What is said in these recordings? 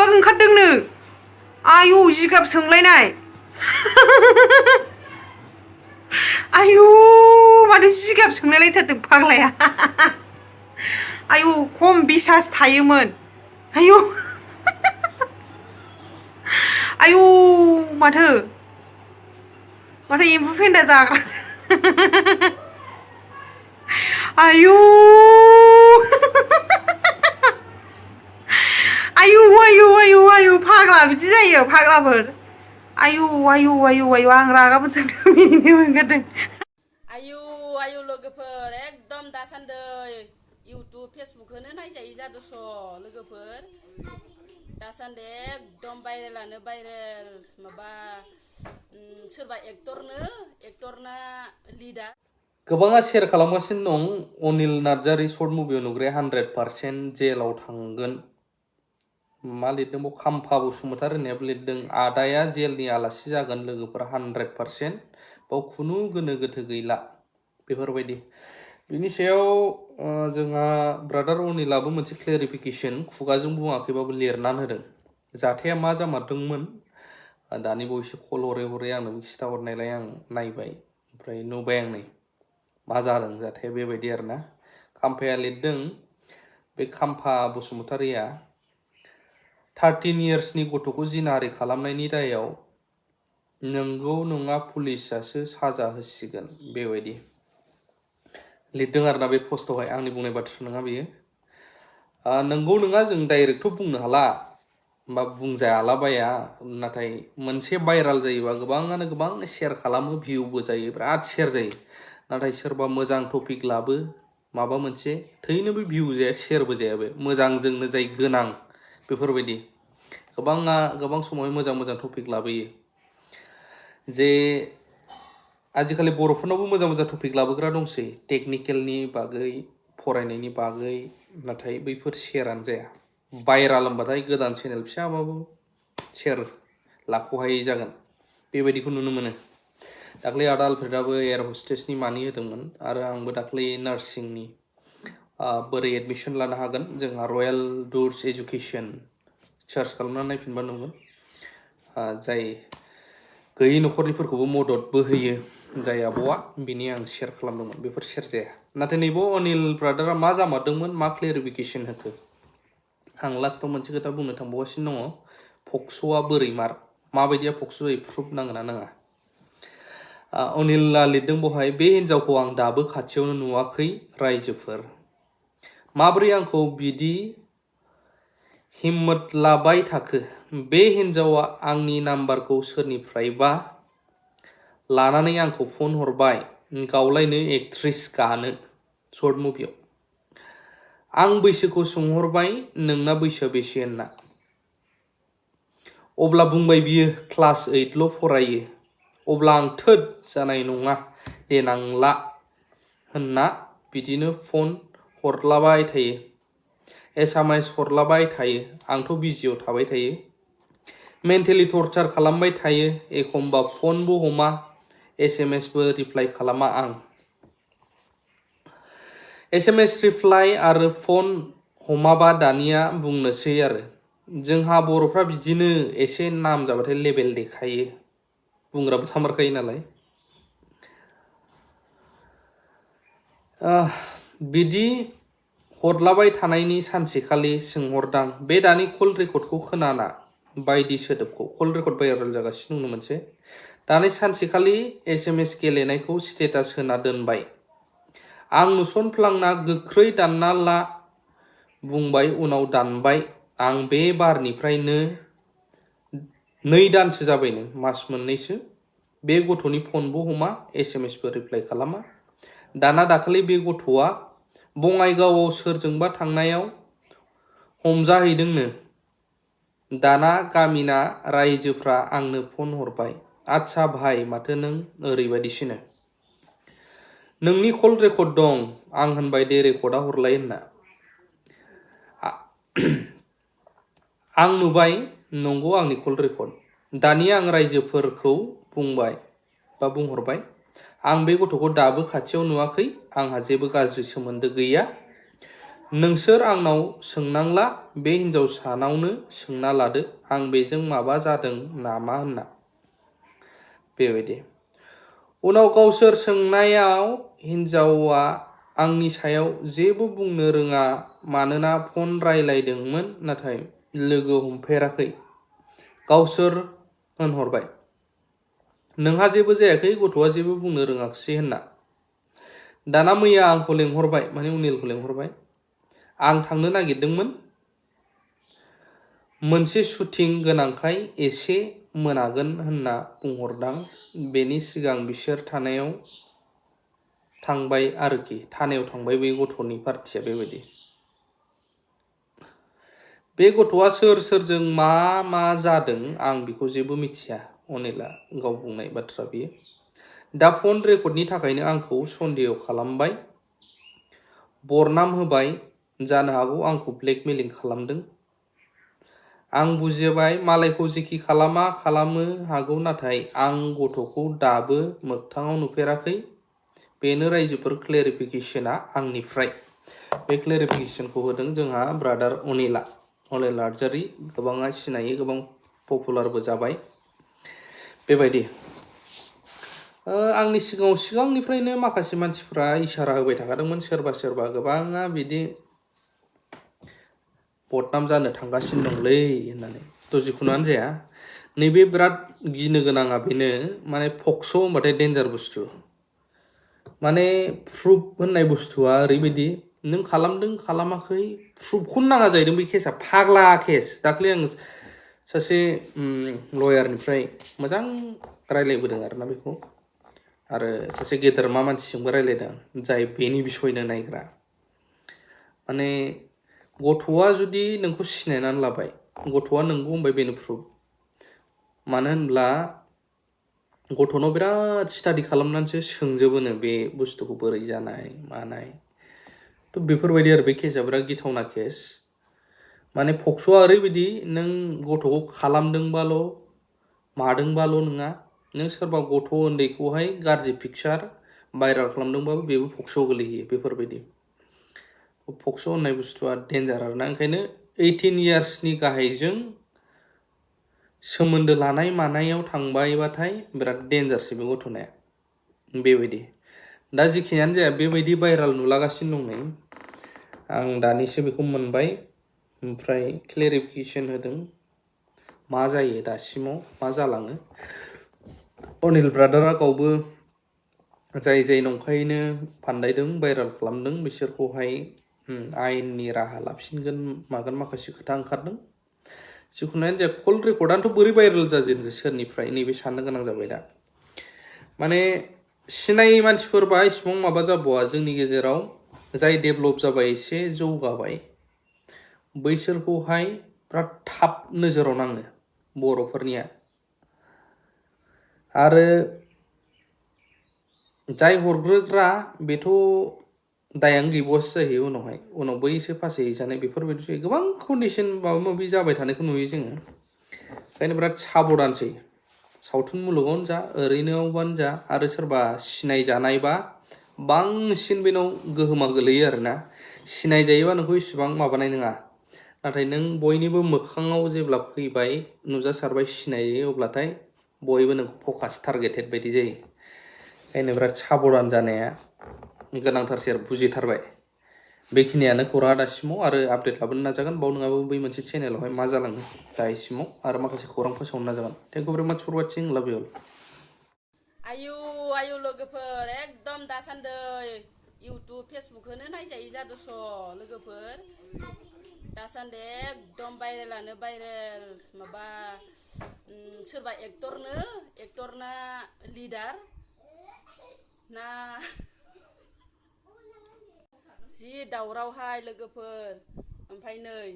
माबा ओंखारदोंनो आयु जिगाब सोंलायनाय आयु माथो जिगाब सोंलायलायथारदों फाग्लाया आयु खम बिसास थायोमोन आयु आयु माथो एम्फौ फेन्दा जाग्रा आयु आयु आयु आयु आयु फाग्ला बिदि जायो फाग्लाफोर आयु आयु आयु आयु आं रागाबो जोंदों मिनिनोबो ओंखारदों आयु आयु लोगोफोर एकदम दासान्दै इउटुब फेसबुकखौनो नायजायै जादोस' लोगोफोर दासान्दि एकदम भाइरेलानो भाइरेल माबा सोरबा एक्टरना लिडा गोबाङा शेयार खालामगासिनो दं अनिल नार्जारी शर्ट मुभियाव नुग्राया 100% जेलाव थांगोन मा लिरदों बाव खाम्फा बसुमतारी होननायाबो लिरदों आदाया जेलनि आलासि जागोन लोगोफोरा 100% बाव खुनु गोनो गोथो गैला बेफोरबायदि बिनि सायाव जोंहा ब्रादार अनिलाबो मोनसे क्लेरिफिकेसन खुगाजों बुङाखैबाबो लिरनानै होदों जाथाया मा जामारदोंमोन दानि बावैसो कल हरै आंनो खिथाहरनायलाय आं नायबाय ओमफ्राय नुबाय आं नै मा जादों जाथाया बेबायदि आरोना खाम्फाया लिरदों बे खाम्फा बसुमतारीया 13 इयार्सनि गथ'खौ जिनाहारि खालामनायनि दायाव नंगौ नङा पुलिसासो साजा होसिगोन बेबायदि लिरदों आरोना बे पस्टआवहाय आंनि बुंनाय बाथ्रा नङा बेयो नंगौ नङा जों डाइरेक्टथ' बुंनो हाला बा बुंजायालाबाया नाथाय मोनसे भाइराल जायोबा गोबाङानो गोबां शेयार खालामो भिउबो जायो बिराद शेयार जायो नाथाय सोरबा मोजां टपिक लाबो माबा मोनसे थैनोबो भिउ जाया शेयारबो जाया बे मोजांजोंनो जाय गोनां बेफोरबायदि गोबां समावहाय मोजां टपिक लाबोयो जे आजिखालि बर'फोरनावबो मोजां टपिक लाबोग्रा दंसै टेक्निकेलनि बागै फरायनायनि बागै नाथाय बैफोर शेयारानो जाया भाइराल होनबाथाय गोदान चेनेल फिसाबाबो शेयार लाख'हायै जागोन बेबायदिखौ नुनो मोनो दाख्लै आदा आलफ्रेदाबो एयार हस्टेसनि मानि होदोंमोन आरो आंबो दाख्लै नार्सिंनि बोरै एडमिसन लानो हागोन जोंहा रयेल डुर्स एजुकेसन सार्च खालामनानै नायफिनबा नुगोन जाय गैयै न'खरनिफोरखौबो मददबो होयो जाय आब'आ बिनि आं शेयार खालामदोंमोन बेफोर शेयार जाया नाथाय नैबे अनिल ब्रादारा मा जामारदोंमोन मा क्लेरिफिकेसन होखो आं लास्टाव मोनसे खोथा बुंनो थांबावगासिनो दङ पक्स'आ बोरै माबायदिया पक्स' जायो प्रुफ नांगोना नाङा अनिला लिरदों बहाय बे हिन्जावखौ आं दाबो खाथियावनो नुवाखै रायजोफोर माबोरै आंखौ बिदि हिम्मत लाबाय थाखो बे हिन्जावा आंनि नाम्बारखौ सोरनिफ्रायबा लानानै आंखौ फन हरबाय गावलायनो एक्ट्रेस गानो शर्ट मुभियाव आं बैसोखौ सोंहरबाय नोंना बैसोआ बेसे होनना अब्ला बुंबाय बियो क्लास 8ल' फरायो अब्ला आं थोद जानाय नङा देनांला होनना बिदिनो फन हरलाबाय थायो SMS हरलाबाय थायो आंथ' बिजियाव थाबाय थायो मेन्टेलि टर्चार खालामबाय थायो एखमबा फनबो हमा SMSबो रिप्लाइ खालामा आं SMS रिप्लाइ आरो फन हमाबा दानिया बुंनोसै आरो जोंहा बर'फ्रा बिदिनो एसे नाम जाबाथाय लेबेल देखायो बुंग्राबो थामारखायो नालाय बिदि हरलाबाय थानायनि सानसेखालि सोंहरदां बे दानि कल रेकर्डखौ खोनाना बायदि सोदोबखौ कल रेकर्ड भाइरेल जागासिनो दं मोनसे दानि सानसेखालि SMS गेलेनायखौ स्टेटास होना दोनबाय आं नुसनफ्लांना गोख्रै दानना ला बुंबाय उनाव दानबाय आं बे बारनिफ्रायनो 2 दानसो जाबायनो मास मोननैसो बे गथ'नि फनबो हमा SMSबो रिप्लाइ खालामा दाना दाखालि बे गथ'आ बङाइगावआव सोरजोंबा थांनायाव हमजाहैदोंनो दाना गामिना रायजोफ्रा आंनो फन हरबाय आच्छा भाई माथो नों ओरैबायदिसोनो नोंनि कल रेकर्ड दं आं होनबाय दे रेकर्डा हरलाय होनना आं नुबाय नंगौ आंनि कल रेकर्ड दानिया आं रायजोफोरखौ बुंहरबाय आं बे गथ'खौ दाबो खाथियाव नुवाखै आंहा जेबो गाज्रि सोमोन्दो गैया नोंसोर आंनाव सोंनांला बे हिनजावसानावनो सोंना लादो आं बेजों माबा जादों नामा होनना बेबायदि उनाव गावसोर सोंनायाव हिनजावा आंनि सायाव जेबो बुंनो रोङा मानोना फन रायलायदोंमोन नाथाय लोगो हमफेराखै गावसोर होनहरबाय नोंहा जेबो जायाखै गथ'आ जेबो बुंनो रोङाखिसै होनना दाना मैया आंखौ लेंहरबाय माने अनिलखौ लेंहरबाय आं थांनो नागिरदोंमोन मोनसे शुटिं गोनांखाय एसे मोनागोन होनना बुंहरदां बेनि सिगां बिसोर थानायाव थांबाय आरोखि थानायाव थांबाय बे गथ'नि पार्टिया बेबायदि बे गथ'आ सोर सोरजों मा जादों आं बेखौ जेबो मिथिया अनिला गाव बुंनाय बाथ्रा बियो दा फन रेकर्डनि थाखायनो आंखौ सन्देह खालामबाय बरनाम होबाय जानो हागौ आंखौ ब्लेकमेलिं खालामदों आं बुजिबाय मालायखौ जेखि खालामो हागौ नाथाय आं गथ'खौ दाबो मोगथाङाव नुफेराखै बेनो रायजोफोर क्लेरिफिकेशना आंनिफ्राय बे क्लेरिफिकेशनखौ होदों जोंहा ब्रादार अनिल नार्जारी गोबाङा सिनायो गोबां पपुलारबो जाबाय बेबायदि आंनि सिगांनिफ्रायनो माखासे मानसिफ्रा इसारा होबाय थाखादोंमोन सोरबा गोबाङा बिदि बदनाम जानो थांगासिनो दंलै होननानै थ' जिखुनुआनो जाया नैबे बिराद गिनो गोनाङा बेनो माने पक्स' होनबाथाय डेन्जार बुस्थु माने प्रुफ होननाय बुस्थुआ ओरैबायदि नों खालामदों खालामाखै प्रुफखौनो नाङा जाहैदों बे केसा फाग्ला केस दाख्लै आं सासे लयारनिफ्राय मोजां रायलायबोदों आरोना बेखौ आरो सासे गेदेरमा मानसिजोंबो रायलायदों जाय बेनि बिसयनो नायग्रा माने गथ'आ जुदि नोंखौ सिनायनानै लाबाय गथ'आ नोंगौ होनबाय बेनो प्रुफ मानो होनब्ला गथ'नाव बिराद स्टाडि खालामनानैसो सोंजोबोनो बे बुस्थुखौ बोरै जानाय मानाय थ' बेफोरबायदि आरो बे केसा बिराद गिथावना केस माने पक्स'आ ओरैबायदि नों गथ'खौ खालामदोंबाल' मादोंबाल' नङा नों सोरबा गथ' उन्दैखौहाय गाज्रि पिक्सार भाइरेल खालामदोंबाबो बेबो पक्स'आव गोलैहैयो बेफोरबायदि पक्स' होननाय बुस्थुआ डेन्जार आरोना ओंखायनो 18 इयार्सनि गाहायजों सोमोन्दो लानाय मानायाव थांबायबाथाय बिराद डेन्जारसै बे गथ'नाया बेबायदि दा जिखिनियानो जाया बेबायदि भाइरेल नुलागासिनो दं नै आं दानिसो बेखौ मोनबाय ओमफ्राय क्लेरिफिकेशन होदों मा जायो दासिमाव मा जालाङो अनिल ब्रादारा गावबो जाय नंखायैनो फान्दायदों भाइरेल खालामदों बिसोरखौहाय आयेननि राहा लाफिनगोन मागोन माखासे खोथा ओंखारदों जिखुनुआनो जाया कल रेकर्डआनोथ' बोरै भाइरेल जाजेनखो सोरनिफ्राय नैबे साननो गोनां जाबाय दा माने सिनायै मानसिफोरबा इसिबां माबा जाबावा जोंनि गेजेराव जाय डेभेलप जाबाय एसे जौगाबाय बैसोरखौहाय बिराद थाब नोजोराव नाङो बर'फोरनिया आरो जाय हरग्रोग्रा बेथ' दायानो गैबावासो जाहैयो उनाव बैसो फासयहैजानाय बेफोरबायदि जायो गोबां कन्डिसन माबा माबि जाबाय थानायखौ नुयो जोङो ओंखायनो बिराद साबधानसै सावथुन मुलुगावनो जा ओरैनोआवबानो जा आरो सोरबा सिनायजानायबा बांसिन बेनाव गोहोमा गोलैयो आरोना सिनायजायोबा नोंखौ इसिबां माबानाय नङा नाथाय नों बयनिबो मोखाङाव जेब्ला फैबाय नुजासारबाय सिनायो अब्लाथाय बयबो नोंखौ फकास टारगेटेड बायदि जायो ओंखायनो बिराद साबधान जानाया गोनांथारसै आरो बुजिथारबाय बेखिनियानो खौराङा दासिमाव आरो आपडेट लाबोनो नाजागोन बाव नङाबाबो बै मोनसे चेनेलावहाय मा जालाङो दासिमाव आरो माखासे खौरां फोसावनो नाजागोन थेंक इउ भेरि माच फर वाचिं लाभ इउ अल आयु लोगोफोर एकदम दासान्दै इउटुब फेसबुकखौनो नायजायै जादोस' लोगोफोर दासान्दि एकदम भाइरेलानो भाइरेल माबा सोरबा एक्टरना लिडार ना जि दावरावहाय लोगोफोर ओमफ्राय नै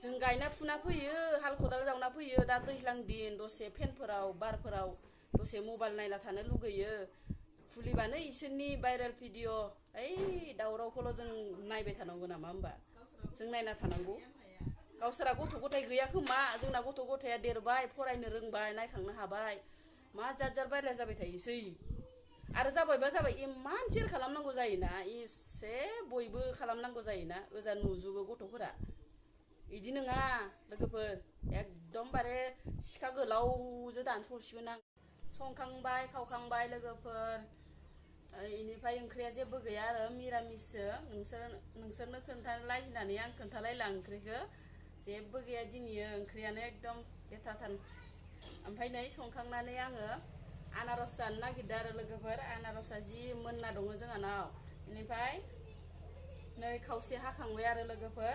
जों गायना फुना फैयो हाल खदाल जावना फैयो दा दैज्लां दिन दसे फेनफोराव बारफोराव दसे मबाइल नायना थानो लुगैयो खुलिबानो इसोरनि भाइरेल भिडिअ ओइ दावरावखौल' जों नायबाय थानांगौ नामा होमबा जों नायना थानांगौ गावसोरा गथ' गथाय गैया खोमा जोंना गथ' गथाया देरबाय फरायनो रोंबाय नायखांनो हाबाय मा जात भाइरेल जाबाय थायोसै आरो जाबायबा जाबाय इमान शेर खालामनांगौ जायोना एसे बयबो खालामनांगौ जायोना ओजा नुजोबो गथ'फोरा इदि नङा लोगोफोर एकदमबारे सिखा गोलावजो दानस'सिगोन आं संखांबाय खावखांबाय लोगोफोर इनिफ्राय ओंख्रिया जेबो गैया आरो मिरामिससो नोंसोरनो खोन्थालाय होननानै आं खोन्थालायला ओंख्रिखौ जेबो गैया दिनैयो ओंख्रियानो एकदम बेथाथार ओमफ्राय नै संखांनानै आङो आनारस जानो नागिरदों आरो लोगोफोर आनारसा जि मोनना दङ जोंहानाव बेनिफ्राय नै खावसे हाखांबाय आरो लोगोफोर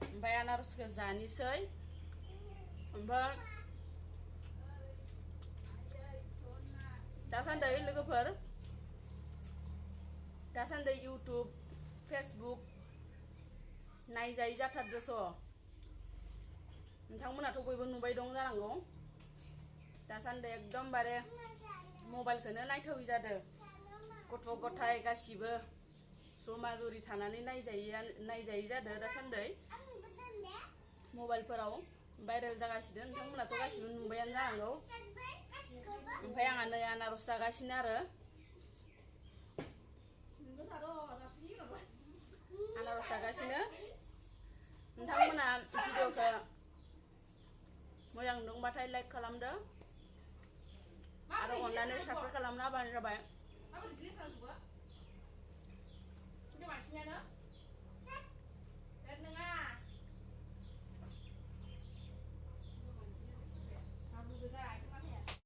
ओमफ्राय आनारसखौ जानोसै ओमफ्राय दासान्दै इउटुब फेसबुक नायजायै जाथारदोस' नोंथांमोनाथ' बयबो नुबाय दं जानांगौ दासान्दै एकदमबारे मबाइलखौनो नायथावै जादों गथ' गथाय गासिबो जमा जरि थानानै नायजायै जादों दासान्दै मबाइलफोराव भाइरेल जागासिनो नोंथांमोनाथ' गासिबो नुबायानो जानांगौ ओमफ्राय आंहा नै आनारस जागासिनो आरो आनारस जागासिनो नोंथांमोना भिडिअखौ मोजां नुदोंबाथाय लाइक खालामदो आरो अननानै साबस्क्राइब खालामना होबानो जाबाय